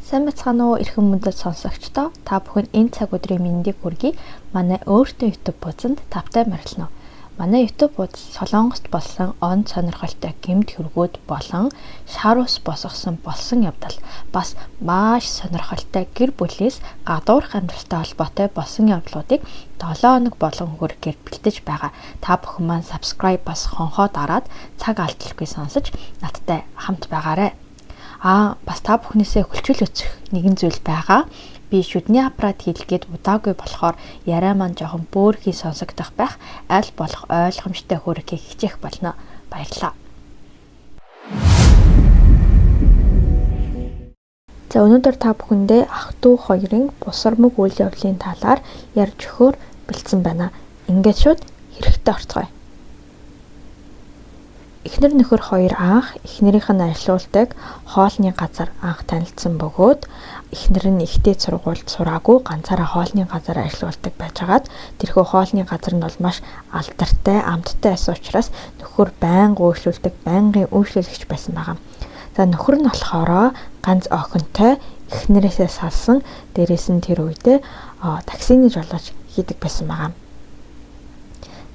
Сайн байцгаана уу эрхэм мөндөд сонсогчдоо. Та бүхэн энэ цаг өдрийн мэндийг хүргэе. Манай өөртөө YouTube хуудсанд тавтай морилно. Манай YouTube хуудас Солонгост болсон он сонирхолтой гэмт хэрэгүүд болон шар ус босгосон болсон явдал бас маш сонирхолтой гэр бүлээс гадуурх амьдралтай холбоотой болсон явдлуудыг 7 хоног болгон хүргэхээр бэлтэж байгаа. Та бүхэн маань subscribe бас хонхоо дараад цаг алдалгүй сонсож надтай хамт байгаарай. Бас та бүхнээсээ хүлчил өцөх нэгэн зүйл байгаа. Би шүдний аппарат хийлгээд удаагүй болохоор яриа маань жоохон бөөрхий сонсогдох байх. Аль болох ойлгомжтой хүргэхийг хичээх болно. Баярлалаа. За өнөөдөр та бүхэндээ ах トゥ хоёрын бусармаг үйл явдлын талаар ярьж өгөхөөр бэлдсэн байна. Ингээд шууд хэрэгтэй орцгоё. Эхнэр нөхөр хоёр анх эхнэрийнх нь ажилуулдаг хоолны газар анх танилцсан бөгөөд эхнэр нь ихтэй сургуульд сураагүй ганцаараа хоолны газар ажилуулдаг байжгаад тэрхүү хоолны газар нь бол маш алдартай, амттай байсан учраас нөхөр байнга үйлчлүүлдэг, байнгын үйлчлүүлэгч байсан байгаа. За нөхөр нь болохоор ганц охинтой эхнэрээсээ салсан, дээрээс нь тэр үедээ таксины жолооч хийдэг байсан байгаа.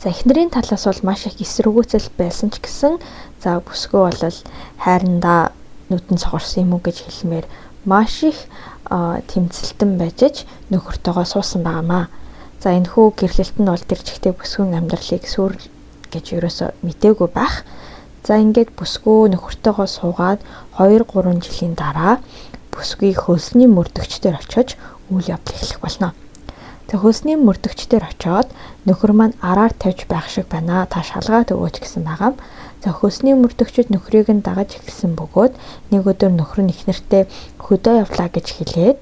За эхнэрийн талаас бол маш их эсэргүүцэл байсан ч гэсэн за бүсгүй бол хайрандаа нүдэн цогорсон юм уу гэж хэлмээр маш их тэмцэлтэн байж аж нөхөртөөгөө суусан байгаамаа. За энэхүү гэрлэлт нь бол тэр чигтээ бүсгүйн амьдралыг сүр гэж ерөөсөө мтээгүй байх. За ингээд бүсгүй нөхөртөөгөө суугаад 2-3 жилийн дараа бүсгүй хөлсний мөрдөгчдөр очиж үйл явдал эхлэх болно. Хөлсний мөрдөгчдөр очоод нөхөр маань араар тавьж байх шиг байна. Та шалгаад өгөөч гэсэн байгаа. За хөлсний мөрдөгчд нөхрийг нь дагаж эхэлсэн бөгөөд нэг өдөр нөхөр нь эхнэртээ хөдөө явлаа гэж хэлээд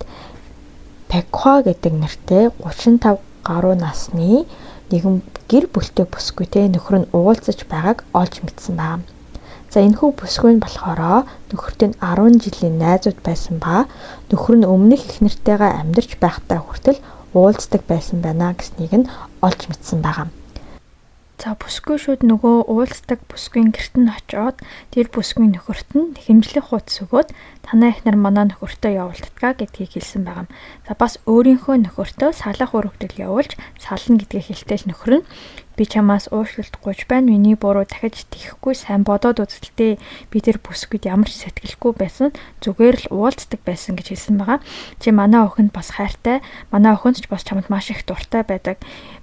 Пекхва гэдэг нэртэй 35 гаруй насны нэгэн гэр бүлтэй бүсгүйтэй нөхөр нь уулзаж байгааг олж мэдсэн байна. За энэхүү бүсгүй нь болохоор нөхөртэй нь 10 жилийн найзууд байсан ба нөхөр нь өмнөх эхнэртэйгээ амьдарч байхдаа хүртэл уулздаг байсан байна гэснийг нь олж мэдсэн байгаа. За бүсгүй шүүд нөгөө уулздаг бүсгүйн гэрт нь очиод тэр бүсгүйн нөхөрт нь хэмжлэх хуудас өгөөд танай эхнэр манай нөхөртөө явуулдгаа гэдгийг хэлсэн байгаа юм. За бас өөрийнхөө нөхөртөө салах өргөдөл явуулж сална гэдгийг хэлтэл нөхөр нь би чамаас уушлалт гуйж байна. Миний буруу дахиж тэхгүй сайн бодоод үзэлтэй. Би тэр бүсгүйд ямар ч сэтгэлгүй байсан. Зүгээр л уулздаг байсан гэж хэлсэн байгаа. Чи манай охинд бас хайртай. Манай охинд ч бас чамд маш их дуртай байдаг.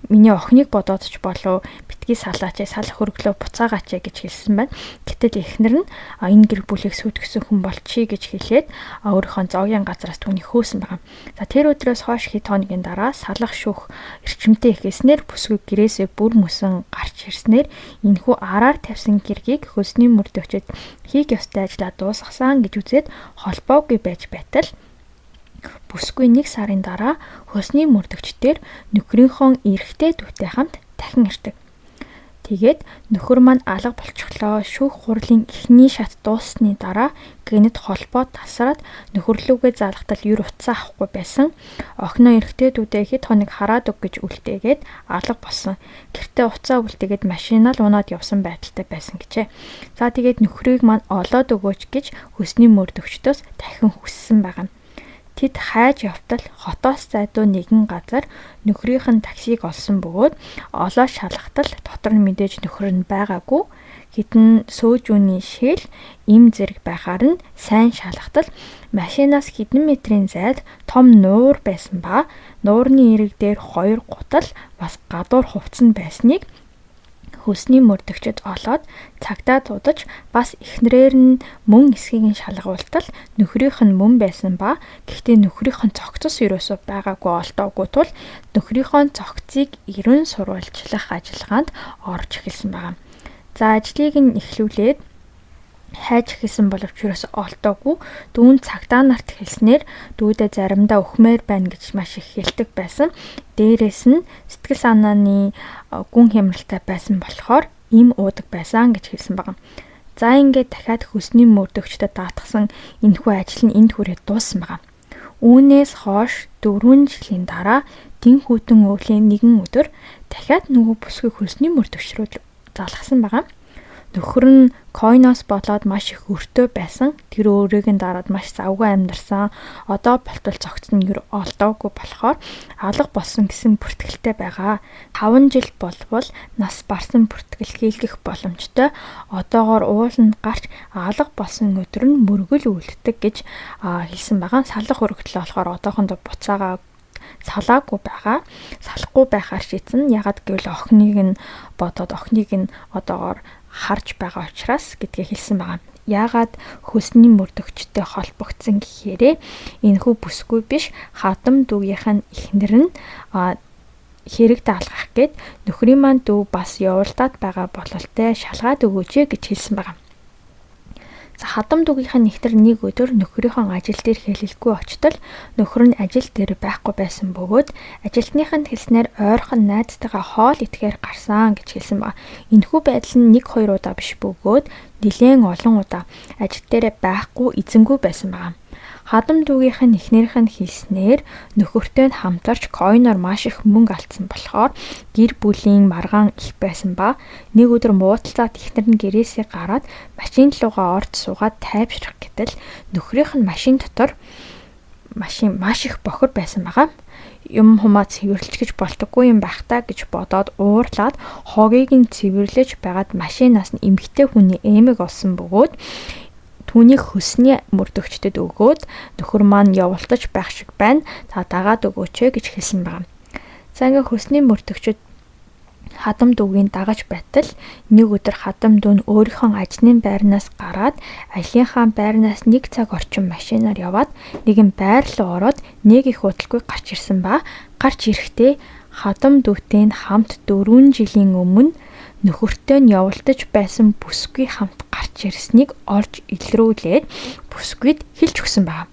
Миний охиныг бодоод ч болов битгий салаач, салах өргөлөө буцаагаач гэж хэлсэн байна. Гэтэл эхнэр нь энэ гэр бүлийг сүйтгэсэн хүн бол чи гэж хэлээд өөрийнхөө зоогийн газраас түүнийг хөөсөн байгаа. За тэр өдрөөс хойш хэд хоногийн дараа салах шүүх эрчимтэй ихэлснээр бүсгүй гэрээсээ бүр мөсөн гарч ирснээр энэхүү араар тавьсан гэргийг хөлсний мөрдөгчд хийх ёстой ажлаа дуусгасан гэж үзээд холбоогүй байж байтал бүсгүй 1 сарын дараа хөлсний мөрдөгчдөр нөхрийнхөө эрэгтэй дүүтэй хамт дахин ирдэг. Тэгээд нөхөр маань алга болчихлоо. Шүүх хурлын эхний шат дууссаны дараа гэнэт холбоо тасраад нөхөрлүүгээ залгатал ер утсаа авахгүй байсан. Охиноо эрэгтэй дүүдээ хэд хоног хараад өг гэж үлдээгээд алга болсон. Гэртээ утсаа үлдээгээд машинаа л унаад явсан байдалтай байсан гэжээ. За тэгээд нөхрийг маань олоод өгөөч гэж хөлсний мөрдөгчдөөс дахин хүссэн байгаа. Тэд хайж явтал хотоос зайдуу нэгэн газар нөхрийнх нь таксиг олсон бөгөөд олоо шалгатал дотор нь мэдээж нөхөр нь байгаагүй. Хэдэн сөөжүүний шил им зэрэг байхаар нь сайн шалгатал машинаас хэдэн метрийн зайд том нуур байсан ба нуурны эрэг дээр 2 гутал бас гадуур хувцсан байсныг хөлсний мөрдөгчд олоод цагдаа дуудаж бас эхнэрээр нь мөн эсхийг нь шалгуултал нөхрийнх нь мөн байсан ба гэхдээ нөхрийнх нь цогцос ерөөсөө байгаагүй олдоогүй тул нөхрийнхөө цогцыг эрен сурвалжлах ажиллагаанд орж эхэлсэн байгаа. За ажлыг нь эхлүүлээд хайж эхэлсэн боловч ерөөсөө олдоогүй. Дүүн цагдаа нарт хэлснээр дүүдээ заримдаа өхмээр байна гэж маш их хэлдэг байсан. Дээрээс нь сэтгэл санааны гүн хямралтай байсан болохоор им уудаг байсан гэж хэлсэн байгаа. За ингээд дахиад хөлсний мөрдөгчдөд даатгсан энэхүү ажил нь энд хүрээд дууссан байгаа. Үүнээс хойш 4 жилийн дараа дэн хүйтэн өвлийн нэгэн өдөр дахиад нөгөө бүсгүй хөлсний мөрдөгч рүү залгасан байгаа. Нөхөр нь койноос болоод маш их өртөө байсан. Тэр өөрийг нь дараад маш завгүй амьдарсан. Одоо болтол цогц нь ер олдоогүй болохоор алга болсон гэсэн бүртгэлтэй байгаа. 5 жил болбол нас барсан бүртгэл хийлгэх боломжтой. Одоогоор ууланд гарч алга болсон өдөр нь мөргөл үлддэг гэж хэлсэн байгаа. Салах өргөдлөө болохоор одоохондоо буцаага салаагүй байгаа. Салахгүй байхаар шийдсэн. Ягаад гэвэл охиныг нь бодоод охиныг нь одоогоор харж байгаа учраас гэдгийг хэлсэн байгаа. Яагаад хөлсний мөрдөгчтэй холбогдсон гэхээрээ энэхүү бүсгүй биш хадам дүүгийнх нь эхнэр нь хэрэг даалгах гээд нөхрийн маань дүү бас явуулдаад байгаа бололтой шалгаад өгөөч гэж хэлсэн байгаа. За хадам дүүгийнх нь эхнэр нэг өдөр нөхрийнхөө ажил дээр хэлэлгүй очтол нөхөр нь ажил дээр байхгүй байсан бөгөөд ажилтных нь хэлснээр ойрхон найзтайгаа хоол идэхээр гарсан гэж хэлсэн ба. Энэхүү байдал нь 1 2 удаа биш бөгөөд нэлээн олон удаа ажил дээрээ байхгүй эзэнгүй байсан байгаа. Хадам дүүгийнх нь эхнэрийнх нь хэлснээр нөхөртэй нь хамтарч койноор маш их мөнгө алдсан болохоор гэр бүлийн маргаан их байсан ба нэг өдөр муудалцаад эхнэр нь гэрээсээ гараад машин руугаа орж суугаад тайвшрах гэтэл нөхрийнх нь машин дотор машин маш их бохор байсан байгаа. Юм хумаа цэвэрлэж гэж болтоггүй юм байх та гэж бодоод уурлаад хогийг нь цэвэрлэж байгаад машинаас нь эмэгтэй хүний эмэг олсон бөгөөд түүнийг хөлсний мөрдөгчдөд өгөөд нөхөр маань явуултаж байх шиг байна. Та дагаад өгөөч ээ гэж хэлсэн байгаа. За ингээ хөлсний мөрдөгчд хадам дүүгийн дагаж байтал нэг өдөр хадам дүү нь өөрийнхөө ажлын байрнаас гараад ажлынхаа байрнаас нэг цаг орчим машинаар яваад нэгэн байр руу ороод нэг их удалгүй гарч ирсэн ба гарч ирэхдээ хадам дүүтэй нь хамт 4 жилийн өмнө нөхөртэй нь явуултаж байсан бүсгүй хамт гарч ирснийг олж илрүүлээд бүсгүйд хэлж өгсөн байна.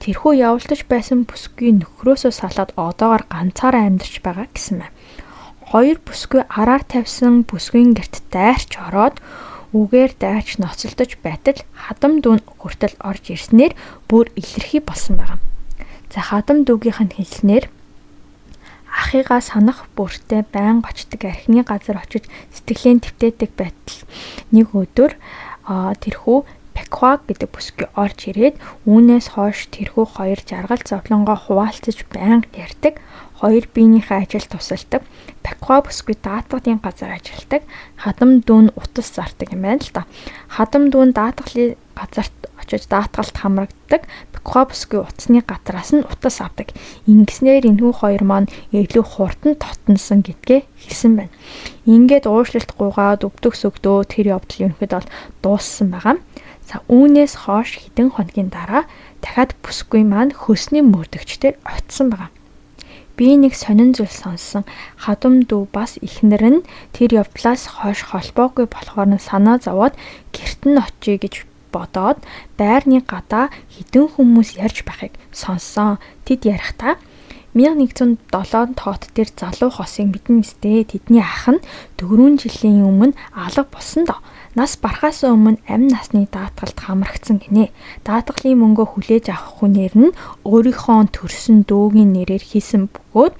Тэрхүү явуултаж байсан бүсгүй нөхрөөсөө салаад одоогоор ганцаараа амьдарч байгаа гэсэн байна. Хоёр бүсгүй араар тавьсан бүсгүйн герт дайрч ороод үгээр дайрч ноцолдож байтал хадам дүүн хүртэл орж ирснээр бүр илэрхий болсон байгаа. За хадам дүүгийнх нь хэлснээр ахыгаа санах бүртээ байнга очдог архины газар очиж сэтгэлээ твтээдэг байтал нэг өдөр тэрхүү Пакхуа гэдэг бүсгүй орж ирээд үүнээс хойш тэрхүү хоёр жаргал зовлонгоо хуваалцаж байнга ярьдаг. Хоёр биенийхээ ажил тусалдаг. Пакхуа бүсгүй даатгалын газар ажилладаг. Хадам дүүн утас зардаг юм байна л да. Хадам дүүн даатгалын газарт очиж даатгалд хамрагддаг. Пакхуа бүсгүй утасны газраас нь утас авдаг. Ингэснээр энэхүү хоёр маань илүү хурдан тотносон гэдгээ хэлсэн байна. Ингээд уушлалт гуйгаад өвдөх сөгдөө тэр явдал ерөнхийдөө бол дууссан байгаа. За үүнээс хойш хэдэн хоногийн дараа дахиад бүсгүй маань хөлсний мөрдөгчдөр очсон байгаа. Би нэг сонин зүйл сонссон. Хадам дүү бас эхнэр нь тэр явдлаас хойш холбоогүй болохоор нь санаа зовоод гэрт нь очие гэж бодоод байрны гадаа хэдэн хүмүүс ярьж байхыг сонссон. Тэд ярихдаа 1107 тоот дээр залуу хосыг мэднэ мэт. Тэдний ах нь 4 жилийн өмнө алга болсон доо. Нас барахаас өмнө амь насны даатгалд хамрагдсан гинэ. Даатгалын мөнгөө хүлээж авах хүнээр нь өөрийнхөө төрсөн дүүгийн нэрээр хийсэн бөгөөд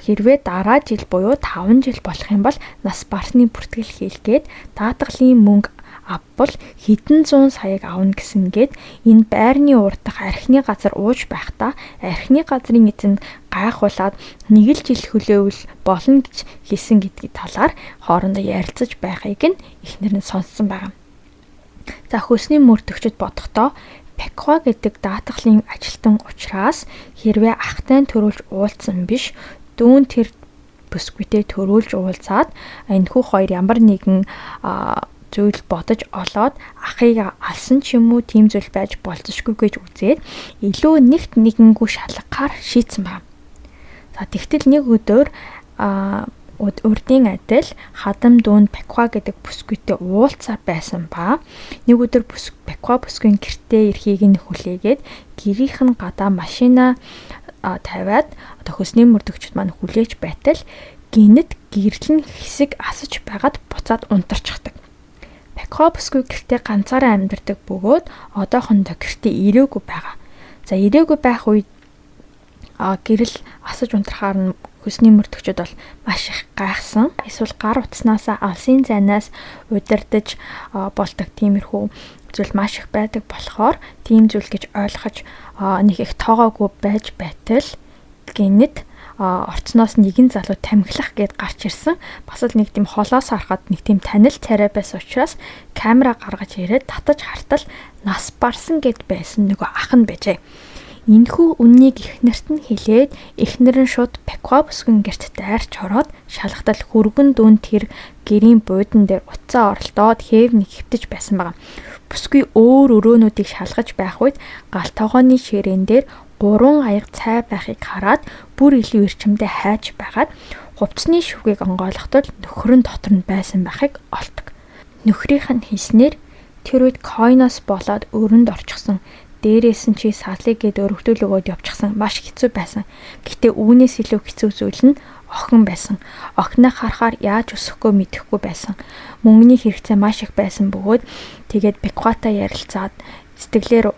хэрвээ дараа жил буюу 5 жил болох юм бол нас барсны бүртгэл хийлгээд даатгалын мөнгө авбал хэдэн зуун саяыг авна гэсэн гээд энэ байрны урд дах архины газар ууж байхдаа архины газрын эзэнд гайхуулаад нэг л жил хөлөөвөл болно гэж хэлсэн гэдгийг талаар хоорондоо ярилцаж байхыг нь эхнэр нь сонссон байгаа. За хөлсний мөрдөгчд бодохдоо Пакхуа гэдэг даатгалын ажилтан учраас хэрвээ ахтай нь төрүүлж уулзсан биш дүүн тэр бүсгүйтэй төрүүлж уулзаад энэхүү хоёр ямар нэгэн зүйл бодож олоод ахыг алсан ч юм уу тийм зүйл байж болзошгүй гэж үзээд илүү нэгт нэгэнгүй шалгахаар шийдсэн байна. За тэгтэл нэг өдөр урдын адил хадам дүүн Пакхуа гэдэг бүсгүйтэй уулзаар байсан ба нэг өдөр Пакхуа бүсгүйн гэртээ ирэхийг нь хүлээгээд гэрийнх нь гадаа машина тавиад одоо хөлсний мөрдөгчд маань хүлээж байтал гинэт гэрэл нь хэсэг асаж байгаад буцаад унтарчихдаг. Пакхуа бүсгүй гэртээ ганцаараа амьдардаг бөгөөд одоохондоо гэртээ ирээгүй байгаа. За ирээгүй байх үед Гэрэл асаж унтрахаар нь хөлсний мөрдөгчд бол маш их гайхсан. Эсвэл гар утаснаасаа алсын зайнаас удирдах болдог тиймэрхүү зүйл маш их байдаг болохоор тийм зүйл гэж ойлгож нэг их тоогоогүй байж байтал гэнэт орцноос нэгэн залуу тамхилах гээд гарч ирсэн. Бас л нэг тийм холоос харахад нэг тийм танил царай байсан учраас камера гаргаж ирээд татаж хартал нас барсан гэд байсан нөгөө ах нь байжээ. Энэхүү үннийг эхнэрт нь хэлээд эхнэр нь шууд Пеква бүсгүйн гэрт дайрч ороод шалгатал хөргөн дүн тэр гэрийн буудан дээр утсаа оролдоод хэв нэг хэвтэж байсан байгаа. Бүсгүй өөр өрөөнүүдийг шалгаж байх үед гал тогооны ширээн дээр 3 аяга цай байхыг хараад бүр илүү эрчимтэй хайж байгаад хувцсны шүгийг онгойлгоход нөхөр нь дотор нь байсан байхыг олдог. Нөхрийнх нь хэлснээр тэр үед койноос болоод өрөнд орчихсон. Дээрээс нь чи салъя гэд өргөдөл өгөөд явчихсан. Маш хэцүү байсан. Гэтэ үүнээс илүү хэцүү зүйл нь охин байсан. Охиноо харахаар яаж өсөхгүй мэдэхгүй байсан. Мөнгөний хэрэгцээ маш их байсан бөгөөд тэгээд Беквата ярилцаад сэтгэлээр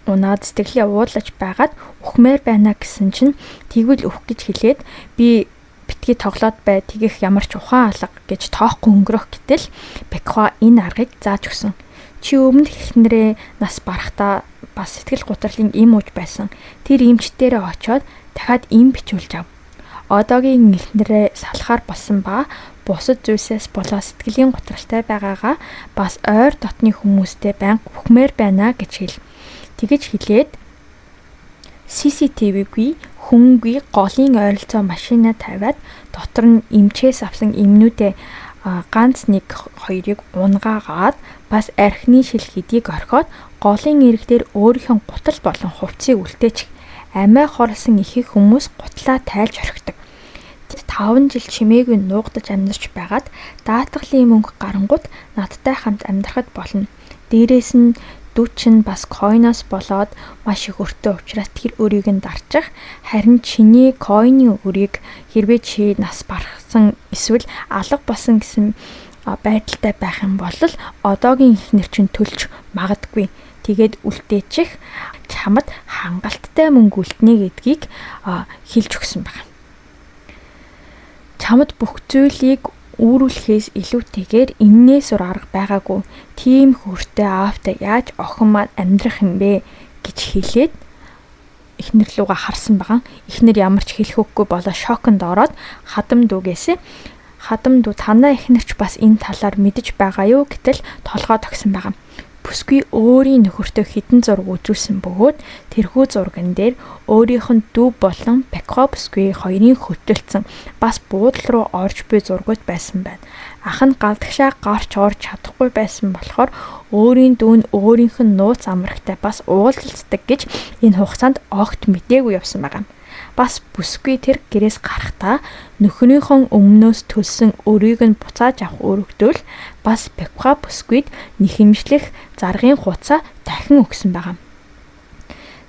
унаад сэтгэлээ уулаж байгаад үхмээр байна гэсэн чинь тэгвэл өөх гэж хэлээд би битгий тоглоод бай, тэгэх ямар ч ухаан алга гэж тоохгүй өнгөрөх гэтэл Беква энэ аргыг зааж өгсөн. Чи өмнөх эхнэрээ нас барахдаа бас сэтгэл гутралын эм ууж байсан. Тэр эмч дээрээ очиод дахиад эм бичүүлж ав. Одоогийн эхнэрээ салахаар болсон ба бусад зүйлсээс болоо сэтгэлийн гутралтай байгаагаа бас ойр дотны хүмүүстэй байнга үхмээр байна гэж хэл. Тэгэж хэлээд CCTV-гүй хүнгүй голын ойролцоо машина тавиад дотор нь эмчээс авсан эмнүүдээ ганц нэг хоёрыг унгаагаад бас архины шил хэдийг орхиод голын эрэг дээр өөрийнхөө гутал болон хувцсыг үлдээчих. Амиа хорлсон их их хүмүүс гутлаа тайлж орхидог. 5 жил чимээгүй нуугдаж амьдарч байгаад даатгалын мөнгө гарангуут надтай хамт амьдрахад болно. Дээрээс нь дүү чинь бас койноос болоод маш их өртөө учраас тэр өрийг нь дарчих. Харин чиний койны өрийг хэрвээ чи нас барсан эсвэл алга болсон гэсэн байдалтай байх юм бол одоогийн эхнэр чинь төлж магадгүй. Тэгээд үлдээчих, чамд хангалттай мөнгө үлднэ гэдгийг хэлж өгсөн байна. Чамд бүх зүйлийг үүрүүлэхээс илүүтэйгээр эннээс өөр арга байгаагүй. Тийм хөртэй аавтай яаж охин маань амьдрах юм бэ гэж хэлээд эхнэр лугаа харсан байгаа. Эхнэр ямар ч хэлэх үггүй болоо шоконд ороод хадам дүүгээсээ хадам дүү танаа эхнэрч бас энэ талаар мэдэж байгаа юу гэтэл толгой тогсон байгаа. Бүсгүй өөрийн нөхөртөө хідэн зураг үзүүлсэн бөгөөд тэрхүү зурган дээр өөрийнх нь дүү болон Бакхо бүсгүй хоёрын хөтөлцөн бас буудлын руу орж буй зургууд байсан байна. Ах нь галдагшаа гарч орж чадахгүй байсан болохоор өөрийн дүү нь өөрийнх нь нууц амрагтай бас уулзалцдаг гэж энэ хугацаанд огт мдээгүй явсан байгаа. Бас бүсгүй тэр гэрээс гарахдаа нөхрийнхөө өмнөөс төлсөн өрийг нь буцааж авах өргөдөл бас Беква бүсгүйд нэхэмжлэх заргын хугацаа дахин өгсөн байгаа.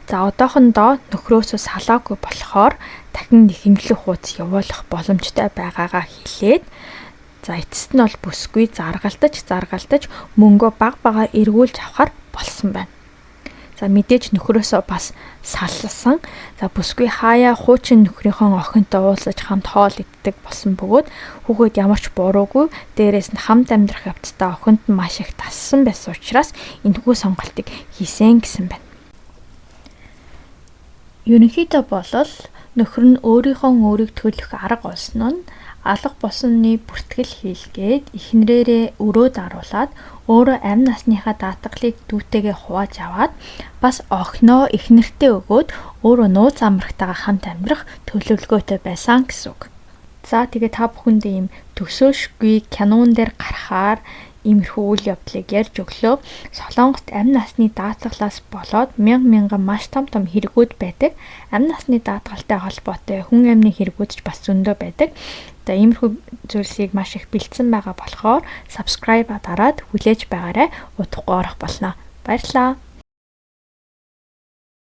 За одоохондоо нөхрөөсөө салаагүй болохоор дахин нэхэмжлэх хуудас явуулах боломжтой байгаагаа хэлээд за эцэст нь бол бүсгүй заргалдаж мөнгөө баг багаар эргүүлж авахар болсон байна. За мэдээж нөхрөөсөө бас салласан. За бүсгүй хаяа хуучин нөхрийнхөө охинтой уулзаж хамт хоол иддэг болсон бөгөөд хүүхэд ямар ч буруугүй, дээрээс нь хамт амьдрах явцдаа охинд нь маш их тассан байсан учраас энэхүү сонголтыг хийсэн гэсэн байна. Ерөнхийдөө болол нөхөр нь өөрийнхөө өөрийг төлөх арга олсон нь алга болсонны бүртгэл хийлгээд эхнэрээрээ өрөө даруулаад өөрөө амь насныхаа даатгалыг дүүтэйгээ хувааж аваад бас охиноо эхнэртээ өгөөд өөрөө нууц амрагтайгаа хамт амьдрах төлөвлөгөөтэй байсан гэсэн үг. За тэгээ та бүхэндээ ийм төсөөлшгүй кинон дээр гарахаар иймэрхүү үйл явдлыг ярьж өглөө. Солонгост амь насны даатгалаас болоод мянган мянган маш том том хэрэгүүд байдаг. Амь насны даатгалтай холбоотой хүн амны хэрэгүүд ч бас зөндөө байдаг. Одоо иймэрхүү зүйлсийг маш их бэлдсэн байгаа болохоор subscribe дараад хүлээж байгаарай. Удахгүй орох болно. Баярлалаа.